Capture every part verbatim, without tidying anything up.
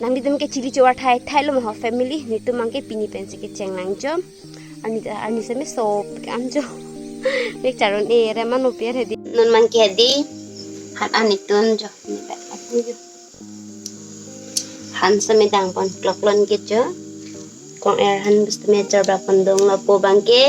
Nanglitum ke chili chovar thai thailo ma ho family, netum abangke pini pensi kecheng nangjo. Ani, ani seme sop kam jo. Mek charon e re mano per hedi. Non abangke hedi. Han anitun jo. Ni ba aku jo. Han seme dang pon klok lon ke jo. Kong er han bus me char ba pon dong lapu abangke.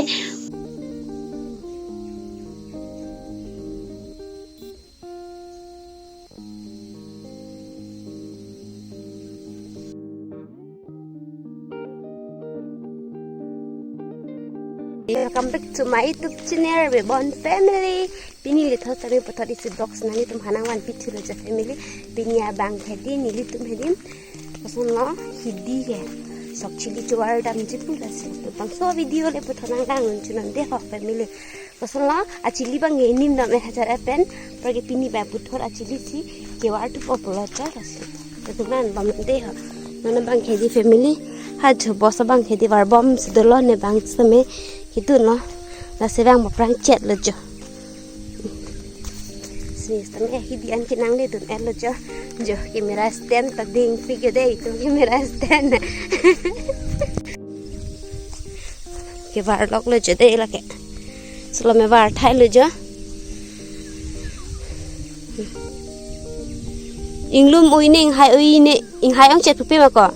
Welcome back to my YouTube channel, Rebon Family. Pini lethot kami puthot isi vlogs nanglitum aphan nangvanpi thulo jo family. Pini abangke hedi nelitum hedi. Kosonlo hidi ke. Sok chili chovar damji pu lasi. Bangso video le puthot nanglang unchu non de ho family. Kosonlo, achili abang nge nim dam eh hajar epen, apar ke pini ba puthot achili si kevar thupo pulo cho lasi. Itu man bam te ho. Non abangke hedi family, ha jo boss abangke hedi var bom si dolo ne bang seme, itu no. Lasi bang ba prang chet lo jo. Si seme hidi an kenangledun et lo jo. Jo camera stand ta ding pik jo de itu camera stand. Kevar lok lo jo de lake. Solo me var thailo jo. Inglum ui ne inghai ui ne inghai ong chet pupe ma ko.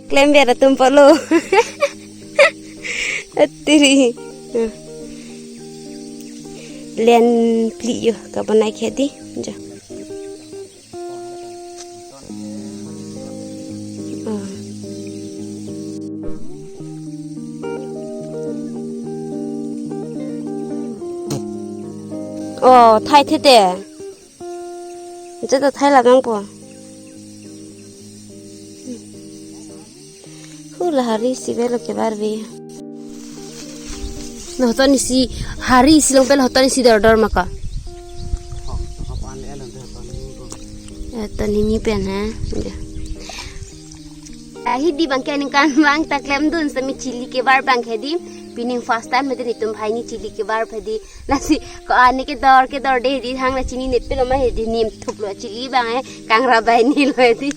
Klember atum polo. Atiri. Len pli jo kabonai ke hedi. Jo. Oh, thai thete. Jata thai labang po. Hula hari si velo kevar ve. No, hoton isi hari isi long pel hoton isi dor dor ma ko. Hoton hini pen ha. Hidi abangke aningkan abang ta klemdun seme chili kevar abangke hedi. Pining first time hedi netum banghini chili kevar hedi. Lasi ko ani kedor kedor de hedi hang la chinine pelo ma hedi nim thup lo chili abang eh kangra bai ni lo hedi.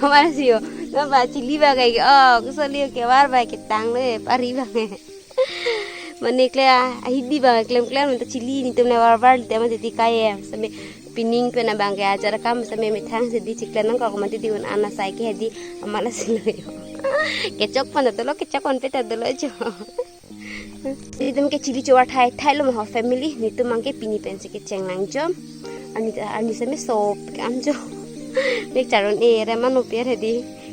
Amat si ho. Na ba chili abang eh oh kosonlo kevar abang ketang lo eh pari abang eh. Mane kle ah, hidi abang klem klem manta chili netum na var var lite mati di kaye. Seme pining pen abangke ajar kam seme methang si di chikle nang ko mati di un ana sai ke hedi amat lasi lo jo. Kechok pon dolo kechok pon peta dolo jo. Netum ke chili chovar thai thailo ma ho family, netum abangke pini pensi kecheng nangjo. Ani, ani seme sop kam jo. Mek charon e re mano per hedi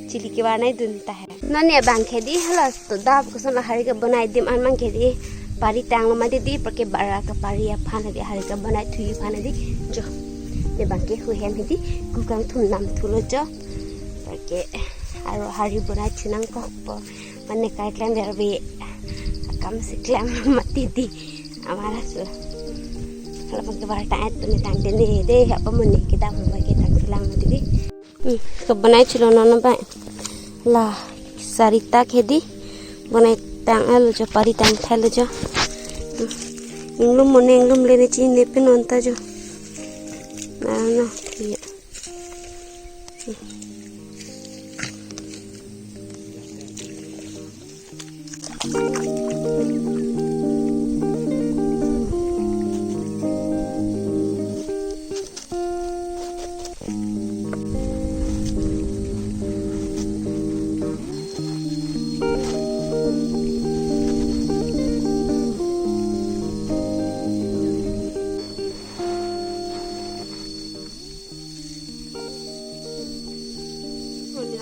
chili kevar nangdun ta he. Non ne abangke hedi hala to dap kosonlo hari kebonai adim an abangke hedi pari tanglo mati di apar ke bara kepari aphan hedi hari kebonai thuji aphan hedi jo. Ne abangke huhem hedi kukang thum nam thulo jo. Apar ke aro hari bonai thu nangkokpo. Mane kai klemver ve. Akam si klem mati di. Amat lasi. Hala abangke var tang et ne tang de ne de ha pamuni kedam abangke tang silang mati di. Hmm, kebonai thulo non abang. La sarita ke hedi. Bonai tang alo jo pari tang thailo jo. Hmm. Inglum mo ne inglum le ne chinine pen non ta jo. Na no. Iya.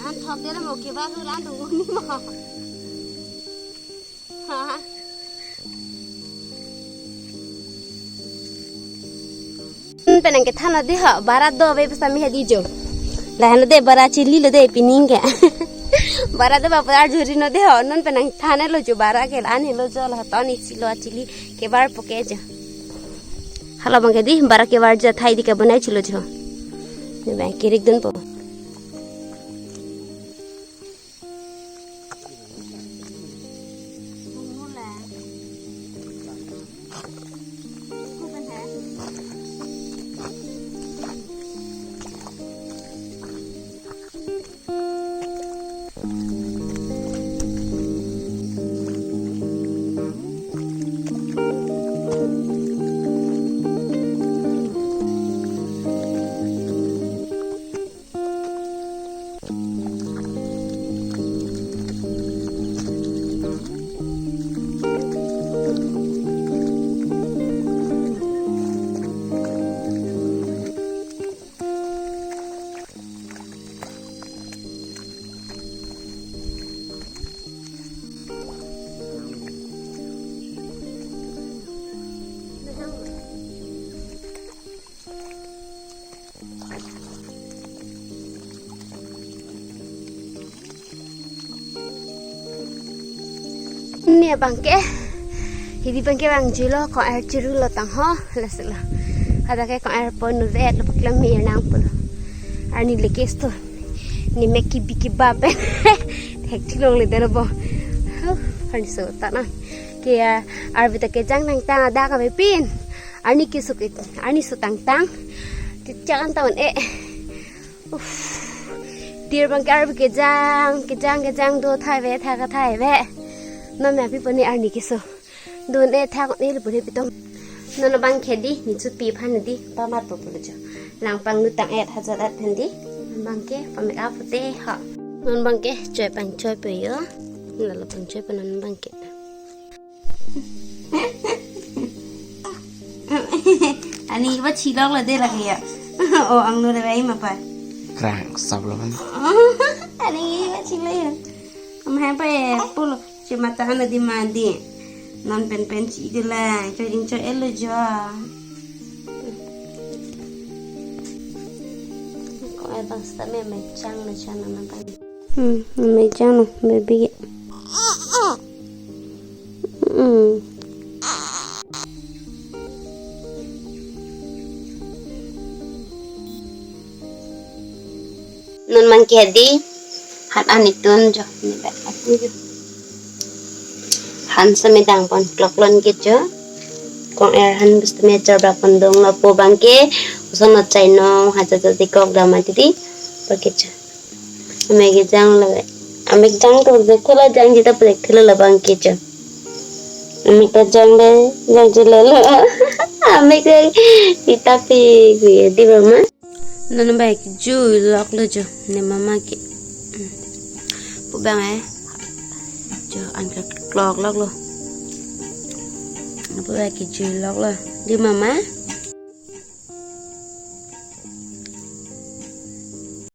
Ran thok dera mo kebar ran do ni mo. Ha. Pen nangkethan lo de ho, bara do ave pesa mi hedi jo. Lahenlo de bara chili lo de pining ke. Bara do ba pura juri no de ho, non pen nangthan lo jo bara ke an helo jo la ton isi lo chili kebar po ke jo. Hala abangke hedi bara kevar ja thai di kebonai thulo jo. Ne abang kirik dunpo. Bangke, hidi bangke bang juilo, kong-er chirulo tang ho, lasilo. Hadak ke kong-er pon nuvet lo, paklam mir nang pulo. Arni lekes to. Ne mek kibi kiba pen. Thekthilongle detlo bo. Huh, arni so ta na. Ke ya, arve ta kejang nangtang, adak avepin. Arni keso ke, arni so tangtang. Kejang an ta un-e. Uff. Dir bangke arve kejang, kejang, kejang do thai ve, thai ka thai ve. Non me api poni arni keso. Do un-e thak un-e le puri pitong. Non bangke di, ne chopi aphan di, pamat po pulo jo. Lang panglut tang-et hajat at aphan di. Bangke, pa-make up pute ha. Non bangke, choi pangchoi po jo. Lalo pangchoi po non bangke. Ani ba chilok lo de lagi ya. O, angno de bai ma pa. Krang sab lo man. Ani ba chilok ya. Am hai pa e pulo. Chemata ana di mandi. Non pen pen chi de la. Choi jing choi-et lo jo. Kong-er bang seta me me chang lo chang na bang. Hmm, me chang no, baby. Hmm. Non bangke di, hat an itun jo, ne ba aku jo. Han same dang pon klok lon ke jo. Kong-er han bus tame charbak pon dong lapu bangke, uson no chai no, haja jadi kok dama titi, bangke jo. Amek kejang lo. Amek jang to je khula jang jita plek khula labang kecho. Amek ta jang le, jang je le lo. Amek le kita pi gue di mama. Non bang kejui lok lo jo, ne mama ke. Pu bang eh. Jo an klok lok lo. Pu bang kejui lok lo. Di mama.